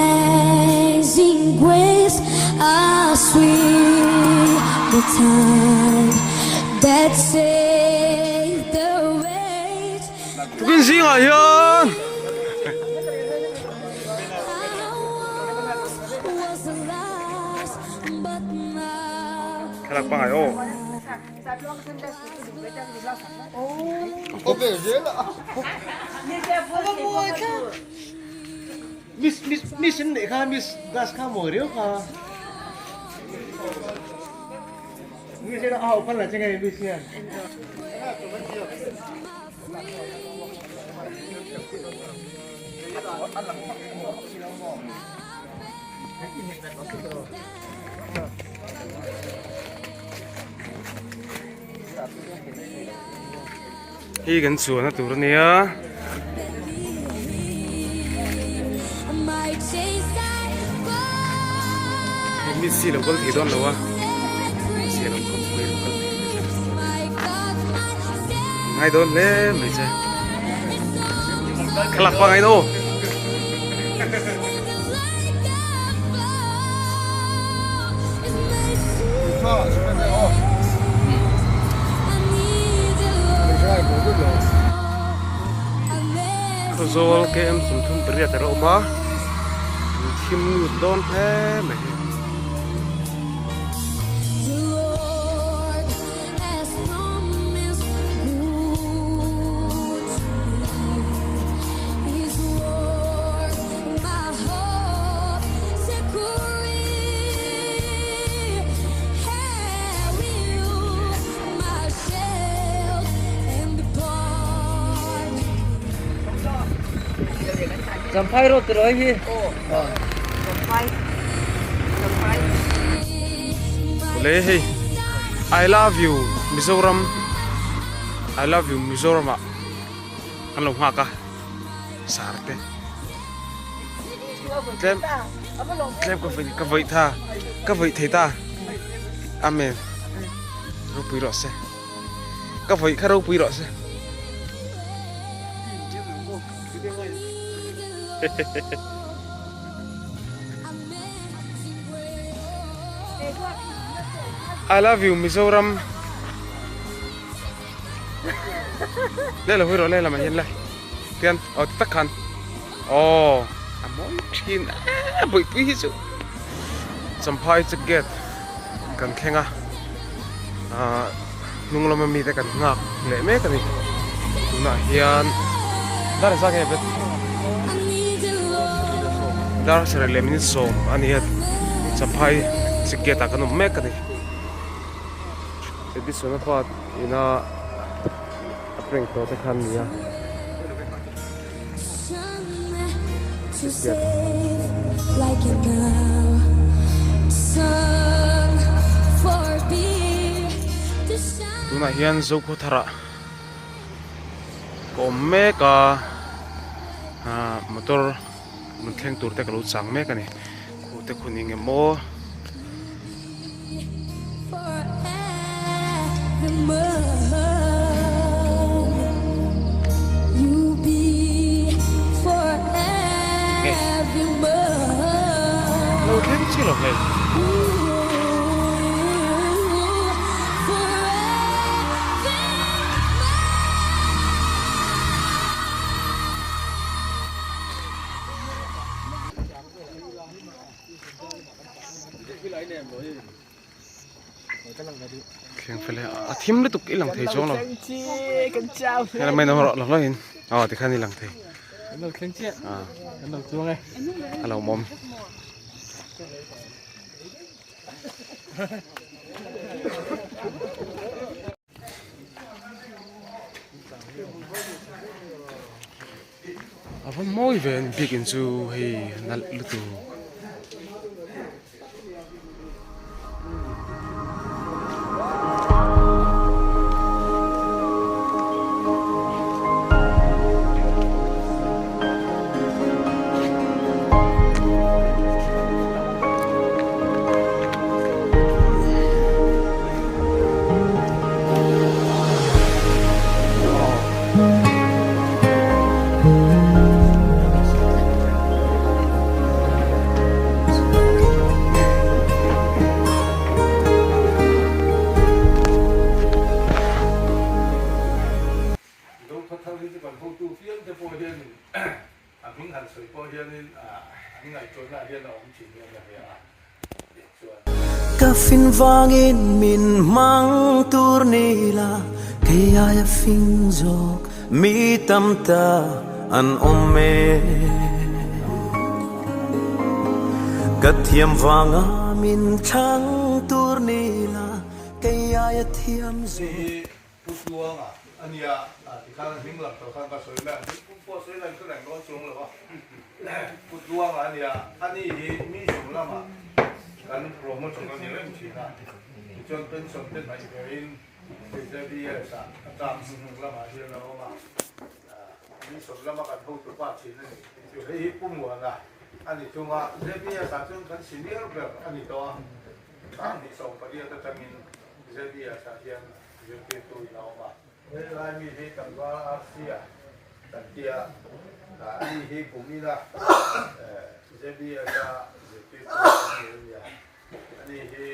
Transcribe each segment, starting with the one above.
Amazing grace, how sweet the sound that saved the wretch. Tukin zingah hian thlalak pangai aw. Miss miss miss in neih kha miss glass kha mawi riau kha. Miss hian a hauh phal la che nge miss hian. Hi kan chuan a tur a nia. Mi si lo kal thei dawn lo a si lo kal thei lo kal thei ngai dawn hle mai che thlalak pangai no. Khawzawl KM 38 a awm a thim lut dawn hle mai. Champhai road tiraw hei hi. Le hei I love you Mizoram I love you Mizoram ah kan lo nghak a sar te tlem tlem ka vawi ka vawi tha ka vawi thei ta amen ropui rawh se ka vawi kha ropui rawh se. I love you Mizoram le lo hui rawh le lamah hian le tian aw ti tak khan aw a mawi thin a bawihpui hi chu Champhai chu gate kan thleng a ah hnung lama mite kan nghak leh mek a ni tunah hian dar zat nge bet dar sarih leh minute sawm a ni a champhai chi gate ah kan awm mek a ni Edison a pa ina a prank tawh te kha an ni a Tunah hian Zokhawthar ah ka awm mek a ah motor rawn thleng tur te ka lo chang mek a ni khu te khu ni nge maw. Lo thleng chi lo hei. Thleng fel e a thim lutuk i lang thei chuang lo hela mai na rawh lo hlawh in aw tikhan i lang thei a lo awm A va mawi ve an biakinn chu hei nalh lutuk. An ngaihtuahna ah hian a awm thin hian a hria a, tih chuan. Ka fin vangin min hmang tur ni la, kei aia fing zawk mi tam ta an awm e. Ka thiam vanga min thlang tur ni la, kei aia thiam zawk. Hei hi Pu Tluanga a nia, tikhan hming lang tawh khan ka sawi mai ang, hming pum pawh sawi lang chu reng dawn chuang lo a, Pu Tluanga a nia, ani hi mi chung lamah kan promotion a ni reng thin a, tichuan pension te hnaih vein ZBS ah a term hnuhnung lamah hian a awm a, mi sawm lama kan hotu pa thin a ni. Chu hei hi Pu Muana a ni thung a, ZBS ah chuan kan senior ber a ni tawh a, term hnih 18 atangin ZBS ah hian Zirtirtu in a awm a. He lai mi hi tlangval RC a kan ti a, ani hi kum ina ZBS a zirtirtu kan ni a nia. Ani hi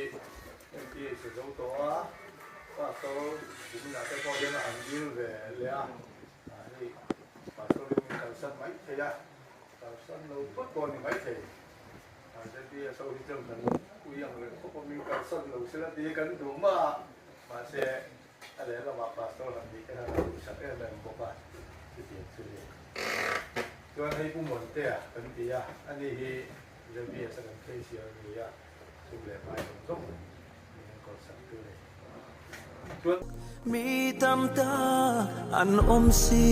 MPH a zo tawh a, pastor kum inah te pawh hian a han dil ve leh a, ani pastor in min kalsan mai thei a, kalsan lo phawt pawh a ni mai thei. ZBS ho hi chuan kan ui ang reng khawp a, min kalsan lo sela tih hi kan duh mah a. Mahse, a lehlamah Pastor han nih te khan a duhsak em em bawk a, chutiang chu ni. Chuan hei Pu Muantea kan ti a, ani hi ZBS a kan cashier a ni a, sum leh hmai zawng zawng min enkawl sak tu a ni. Chuan. Mi tam tak an awm si.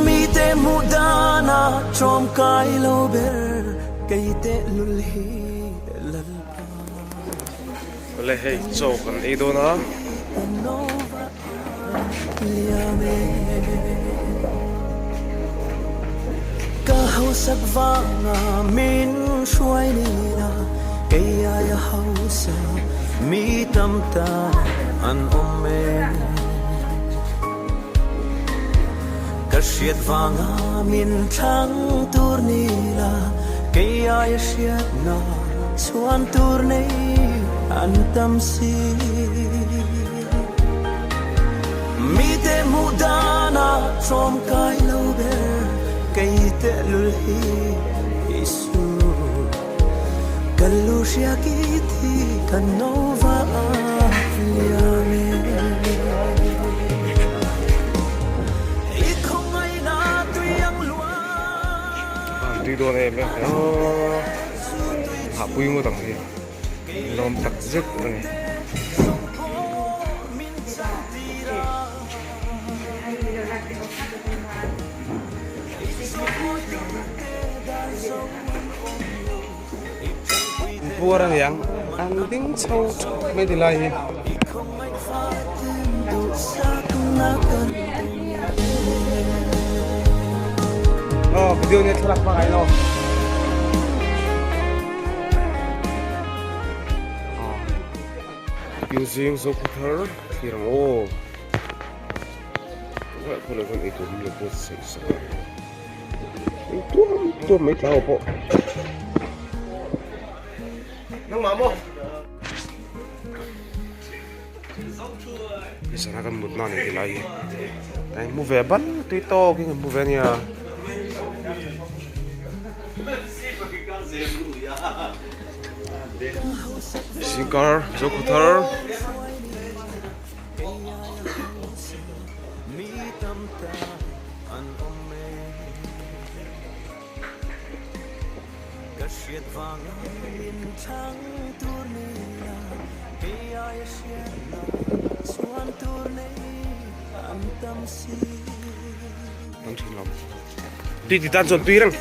Mite hmuh dana tlawmkai lo ber kei tehlul hi Lalpa. Awle hei chaw kan ei dawn a. Ka hausak vanga min hruai nila kei aia hausa mi tam ta an awm e. Ka hriat vanga min thlang tur nila kei aia hriatna chhuan tur nei an tam si. Mite hmuh dana tlawm kai lo ber kei tehlul hi Isu. Ka lu hria ki thi ka no va a liam e. I khawngaihna tui ang luang. An tui dawn em em aw hahpui ngawt ang hi lawm tak zet a ni. Puar a niang an ding chho thap mai ti lai hi. Aw video nia thlalak hmangaih lo. Using Zokhawthar thlir ang aw. Tunah khaw leh eitur hi lo buatsaih sak a. Ei tuam tuam mai tlau pawh. Nangmah maw? Zana kan mut na ni ti lai hi. Ai mu ve ban tui tawk in kan mu ve ania. Zingkar Zokhawthar. Kan thin lam. Tui ti tan chuan tui reng.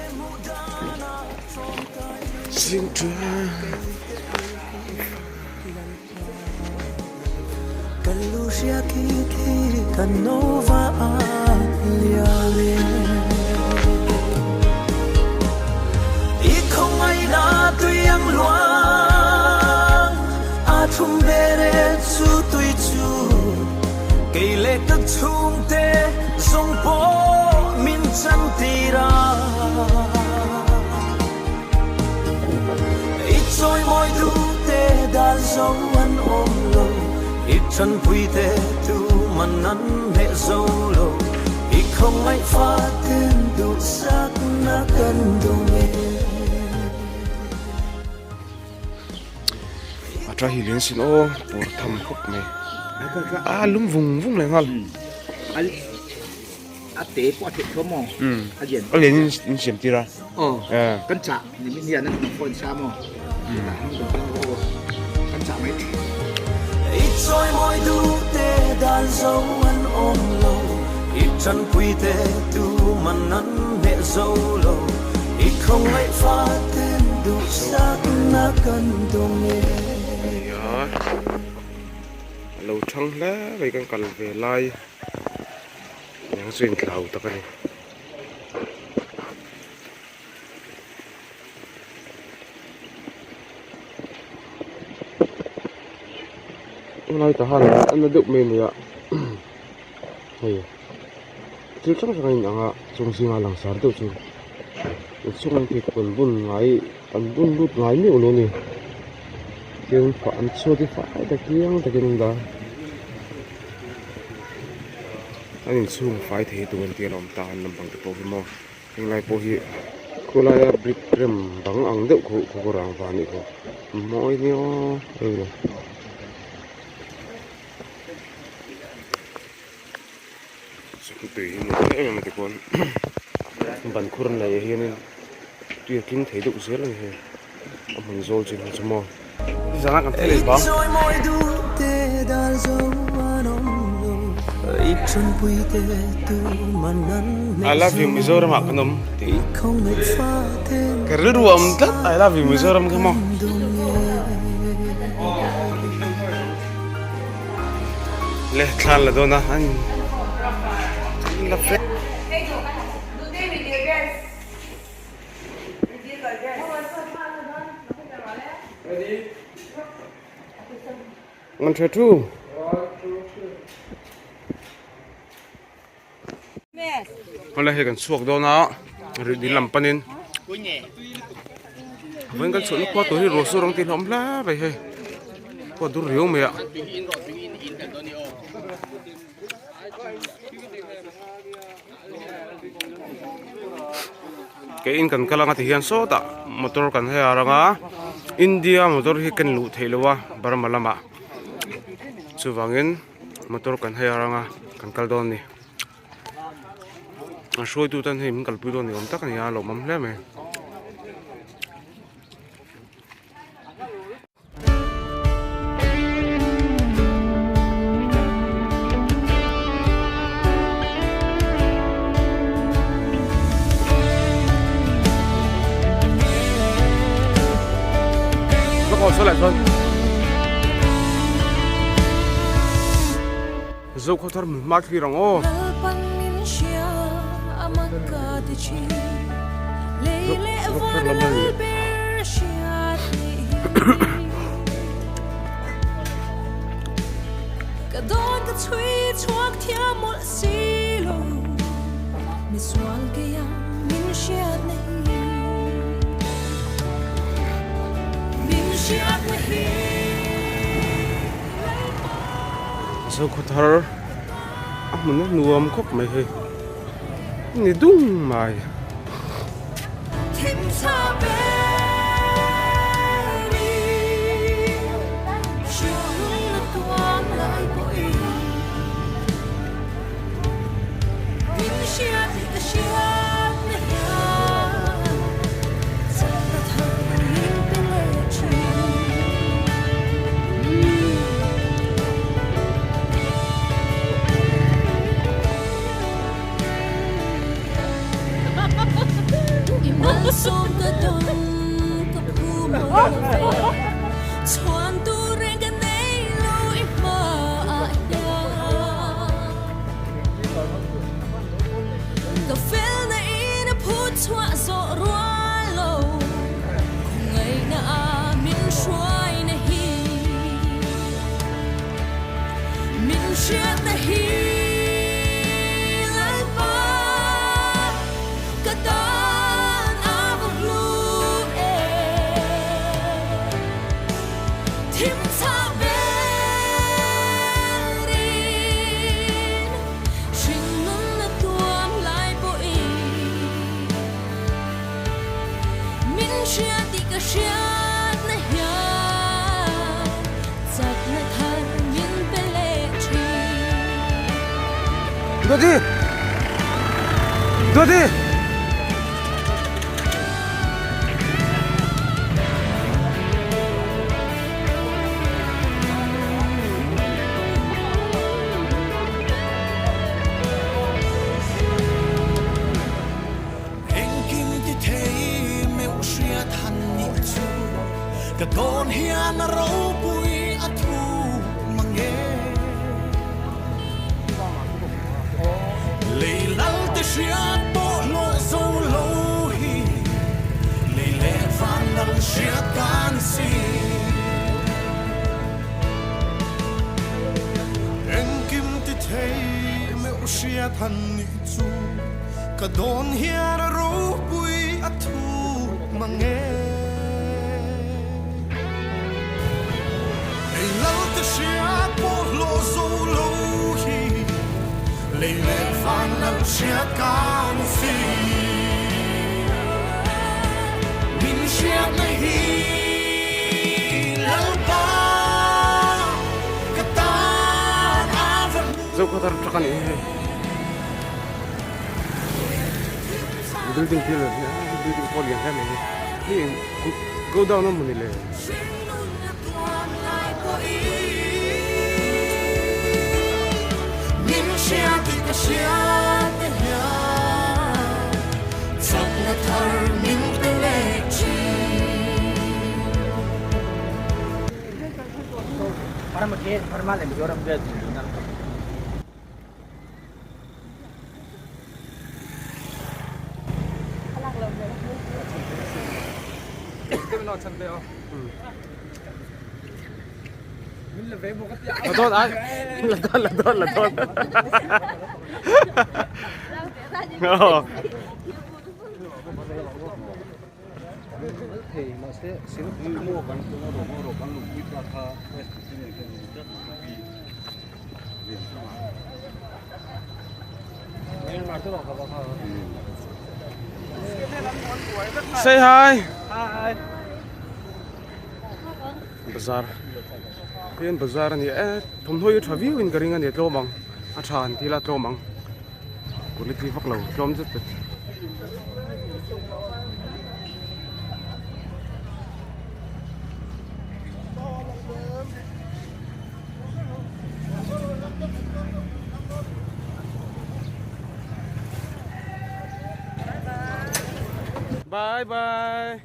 I khawngaih faten duhsakna kan dawng e. A tha hi lian sin aw pur tham khawp mai a lum vung vung leh nghal a te pawh a theih tho maw a lian a lian in siam tir a aw kan chah ni min hian an phone sa maw kan chah mai I chawi mawi duh te dan zo an awm lo I tanpui te tu man an hneh zo lo I khawngaih fa ten duhsak na kan dawng e. Nia a lo thang hle mai kan kal ve lai. Eng chu inthlau tak a ni. Tunlai ta han a na deuh mai a ni a hei thil hrang hrang a inang a chung zinga langsar deuh chu inchhung an phei an bun ngai an bun lut ngai miauh lo a ni tin an chhuat hi fai tak chiang takin an dah a. An inchhung fai thei tur an tih a lo awm ta an lampang te pawh hi maw henglai pawh hi khawlaia brick rem bang ang deuh khuh khaw rangva a nih kha mawi nia hei le tui hi nuam em em a tikhuan ban khur an laih ah hianin tui a tling thei deuh zel a ni hei a hmun zawl chin hi chu maw. Zana kan thil ei bang. I love you Mizoram ah kan awm tih ka rilru a awm tlat I love you Mizoram kha maw. Le thlan la dawn a an la vek. One two two. Hmala hei kan chhuak dawn a rih dil lam panin vawiin kan chhuahna khua tur hi ruah sur ang tih hlawm hle mai hei khua dur riau mai a. Ke in kan kal anga tihian sawtah motor kan hei ar anga India motor hi ken luh theih loh a Burma lamah chuvangin motor kan hei ar anga kan kal dawn a ni a hruaitu tan hei min kalpui dawn ni awm tak a ni a lawmawm hle mai. Zokhawthar hmun hma thlir ang aw. Zokhawthar lam a ni. Zokhawthar a hmun a nuam khawp mai hei ni dung mai. Duati! Duati! Engkim ti thei meuh hriat han nih chu ka dawn hian a ropui a thu mang e. Lei lal te hriat pawh hlawh zo lo hi lei leh van lal hriat kan si. Engkim ti thei meuh hriat han nih chu ka dawn hian a ropui a thu mang e. Lei lal te hriat pawh hlawh zo lo hi lei leh van lal hriat kan si. Min hriatna hi Lalpa ka tan a va hmu. Zokhawthar tha ka nih hi hei. Building pillar hi a building pawh lian hle mai hi. Hei go down a mawni le. La dawn ai la dawn la dawn la dawn Say hi. Hi. Bazar. Hian bazar ani e thawmhnaw hi tha viau in ka ring ani tlawm ang a tha an tila tlawm ang quality vak lo tlawm zet zet. Bye bye.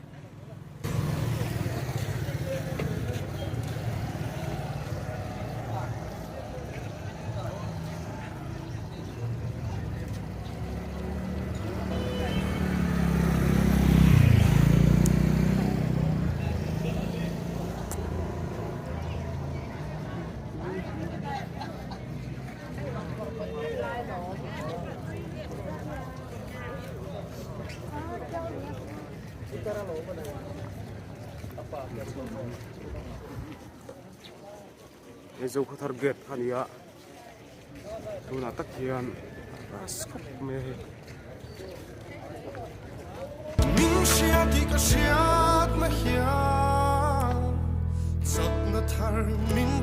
Hei Zokhawthar gate kha a ni a tunah tak hian a khawp mai a hei. Min hria tih ka hriat na hian chakna thar min.